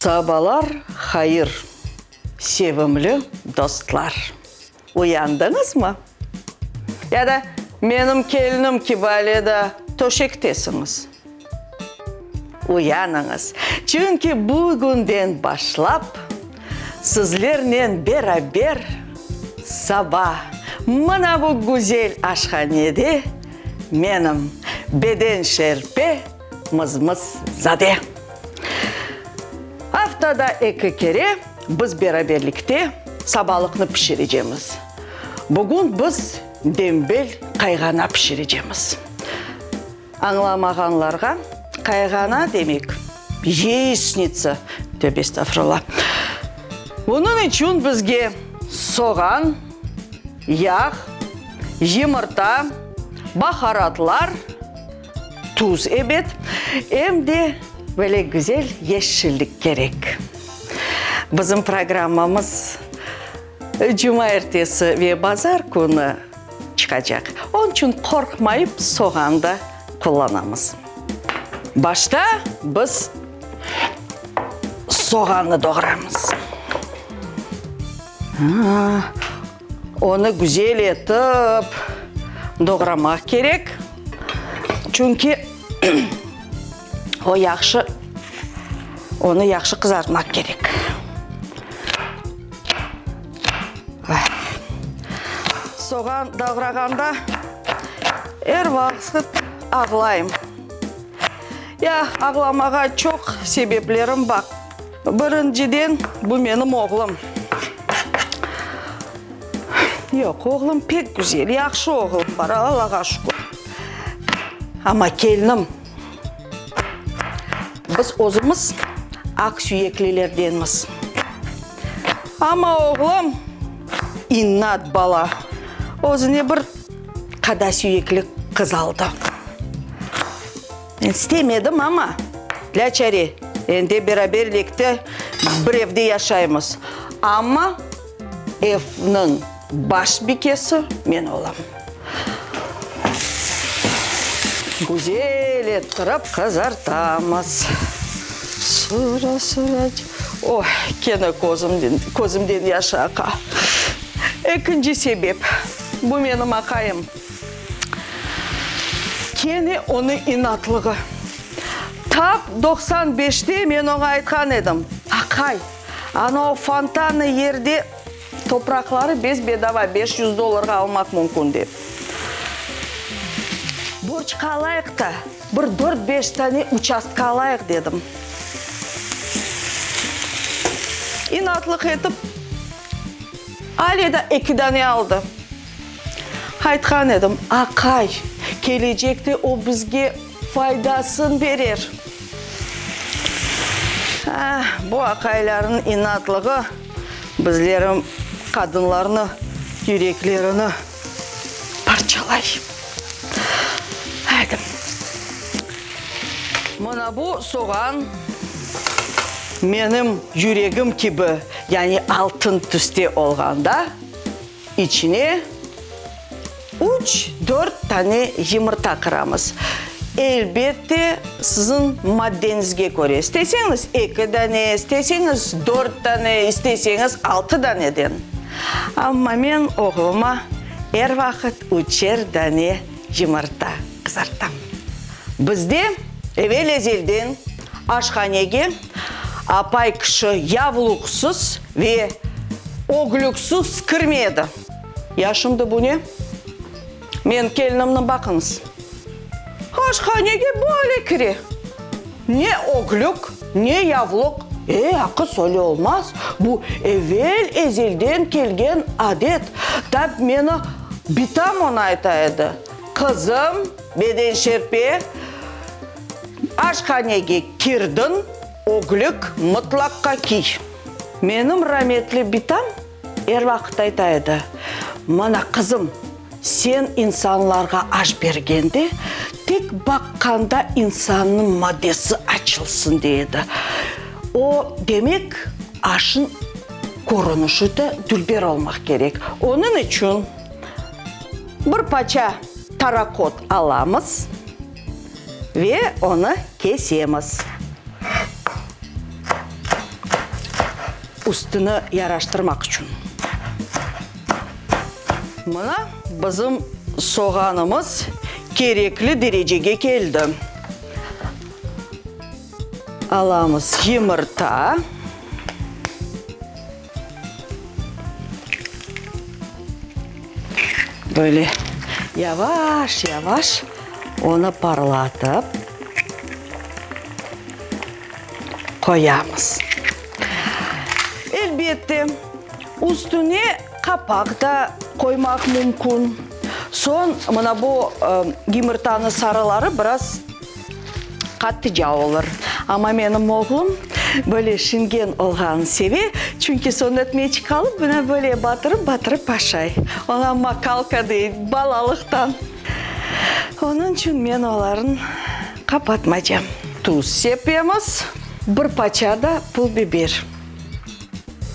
Sabalar hayır, sevimli dostlar! Uyandıñızmı? Ya da menim kelinim kibi ale da töşektesiñiz? Uyanıñız, çünki bugünden başlap sizlernen beraber saba mına bu güzel aşhanede menim Beden Şerpe Mızmız-zade. Aftada eki kere biz beraberlikte sabalıqnı pişirecemiz. Bugün biz dembel qayğana pişirecemiz. Añlamağanlarğa, qayğana demek, yeyişnitsa, tövbe estağfurullah. Bunıñ içün bizge soğan, yağ, yımırta, baharatlar, Tuz, ebet, em de böyle güzel yeşillik kerek. Bizim programmamız cumaertesi ve bazar künü çıqacaq. Onıñ içün qorqmayıp soğan da qullanamız. Başta biz soğannı doğramız. Onı güzel etip doğramaq kerek, çünki o yahşı, onı yahşı qızartmaq kerek. Soğan doğrağanda er vaqıt ağlayım. Ya ağlamağa çoq sebeplerim bar. Birinciden, bu menim oğlum. Yoq, oğlum pek güzel, yahşı oğlum bar, Allağa şükür. Amma kelinim, biz özümiz aq süyeklilerdenmiz. Amma oğlum inat bala, özüne bir qada süyekli qız aldı. Men istemedim, amma lâçare, endi beraberlikte bir evde yaşaymız. Amma evniñ baş bikesi men olam. Güzel ettirip qızartamız. Sıra-sıra. Oy, kene közümden, közümden yaş aqa. Ekinci sebep, bu menim aqayım. Kene onıñ inatlığı. Tap 95-te men oña aytqan edim, Aqay, ana o Fontana yerde topraqları bes-bedava, 500 dollarğa almaq mümkün, dep. Borcqa alayıq da, bir dört-beş tane uçastka alayıq, dedim. İnatlıq etip, ale da eki dane aldı. Aytqan edim, aqay, kelecekte o bizge faydasın berer. Ah, bu aqaylarnıñ inatlığı bizlerim, qadınlarnı, yüreklerini parçalay. Haydi. Mına bu soğan menim yüregim kibi, yani altın tüste olğanda, İçine üç, dört tane yımırta qıramız. Elbette, siziñ maddeñizge köre, isteseñiz eki dane, isteseñiz dört dane, isteseñiz altı daneden. Amma men oğluma er vaqıt üçer dane yımırta qızartam. Bizde evel-ezelden aşhanege apay kişi yavluqsız ve öglüksiz kirmedi. Ya şimdi bu ne? Men kelinimni baqıñız. Aşhanege böyle kire. Ne öglük, ne yavluq. E, aqız, öyle olmaz. Bu evel-ezelden kelgen adet. Tap meni bitam onı ayta edi. Qızım, beden şerpe, aşhanege kirdiñ, öglük mıtlaqqa kiy. Menim rametli bitam er vaqıt ayta edi, Mana, qızım, sen insanlarğa aş bergende, tek baqqanda insannıñ madesi açılsın, dey edi. O, demek, aşnıñ körünişi de dülber olmaq kerek. Onıñ içün bir paça tarakot alamız ve onı kesemiz. Üstüni yaraştırmaq içün. Mına bizim soğanımız kerekli derecege keldi. Alamız yımırta. Böyle yavaş-yavaş onı parlatıp qoyamız. Elbette, üstüne qapaq da qoymaq mümkün. Soñ mına bu yımırtanı sarıları biraz Qattıca olur. Amma menim oğlum böyle şingen olğanın seve, çünki soñ ötmeçik alıp, mına böyle batırıp-batırıp aşay. Oña makalka dey balalıqtan. Onıñ içün men olarnı qapatmaycam. Tuz sepemiz, bir paça da pul biber.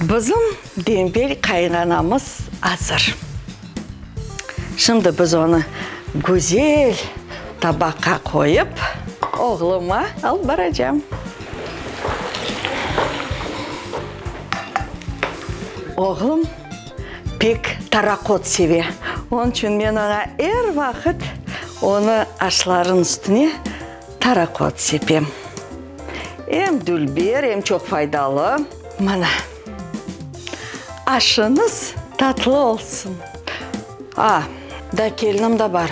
Bizim dembel qaynanamız azır. Şimdi biz onı güzel tabaqqa qoyıp, oğluma alıp baracam. Oğlum pek taraqot seve, onıñ içün men oña er vaqıt onı aşlarınıñ üstüne taraqot sepem. Em dülber, em çoq faydalı. Mana, aşıñız tatlı olsun. A, da kelinim da bar.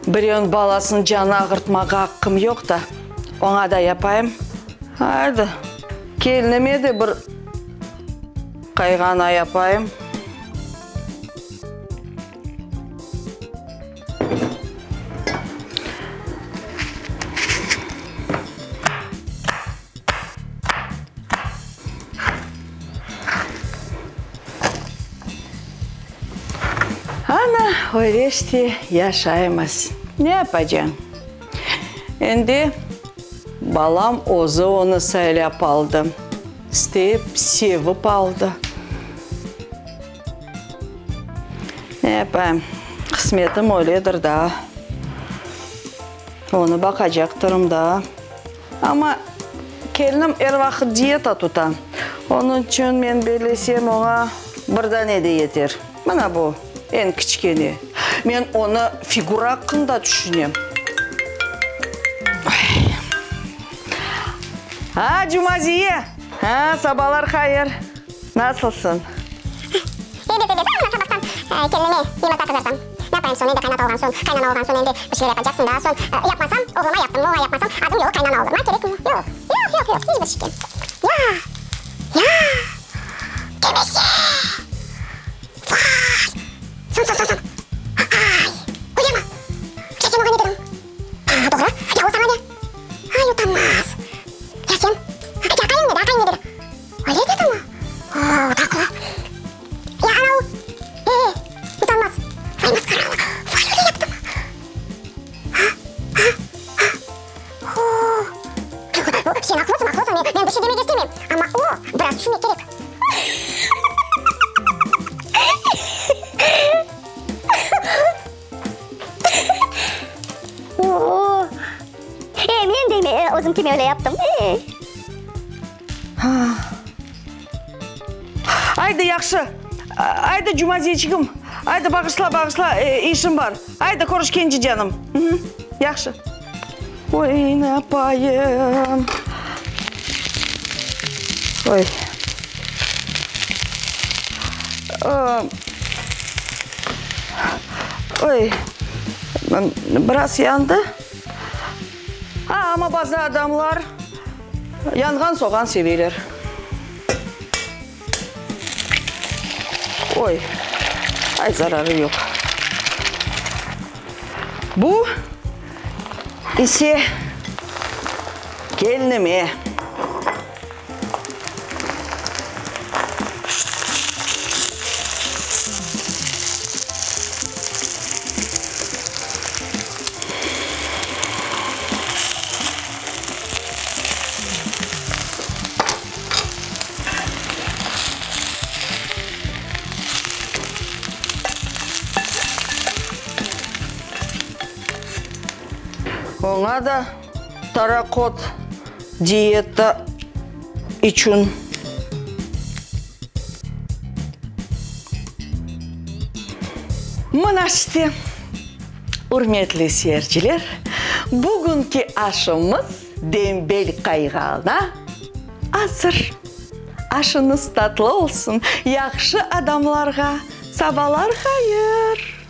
Birevniñ balasınıñ canını ağırtmağa aqqım yoq da, oña da yapayım. Aydı, kelinime de bir qayğana yapayım. Ana, öyle işte yaşaymız. Ne yapacañ? Endi balam özü onı saylap aldı. İsteyip, sevip aldı. Ne yapayım, qısmetim öyledir daa. Onı baqacaqtırım daa. Amma kelinim er vaqıt diyeta tuta. Onıñ içün men bellesem oña bir dane de yeter. Mına bu, eñ kiçkene. Men onı figura aqqında tüşünem. A, Cumaziye! A, sabalar hayır! Nasılsıñ? Ebet, ebet, ana sabahtan kelinime yımırta qızartam. Ne yapayım soñ, endi qaynata olğan soñ, qaynana olğan soñ endi bir şeyler yapacaqsıñ daa soñ. Yapmasam, oğluma yaptım, oña yapmasam, adım yolu qaynana olur. Maña kerekmi? Yoq, yoq, yoq, yoq, iç bir şike. Ya, ya, demişe! Vay! Soñ, soñ, soñ, soñ. Ay, öylemi? Ya sen oña ne dediñ? Ha, doğru. Ya o saña ne? Ay, utanmaz. Ya sen? Ya aqayıñ ne dedi, aqayıñ ne dedi? Öyle dedimi? O, taqlı. Ya anau, e, utanmaz. Vay masqaralı, vay öyle yaptımı? Ha, ha, ha. O, sen aqlısıñ, aqlısıñ, men, men bir şey demege istemeyim. Amma o, biraz tüşünmek kerek. O, e, men de özüm kibi öyle yaptım, e. Aydı, yahşı. Aydı, Cumaziyeçigim. Aydı, bağışla, bağışla, işim bar. Aydı, körüşkence, canım. Yahşı. Oy, ne yapayım? Oy. Oy. Biraz yandı. Amma bazı adamlar yanğan soğan seveler. Oy, ay zararı yoq. Bu ise kelinime. Oña da tarakot diyeta içün. Mına işte, ürmetli seyirciler, bugünki aşımız dembel qayğana azır. Aşıñız tatlı olsun, yahşı adamlarğa sabalar hayır!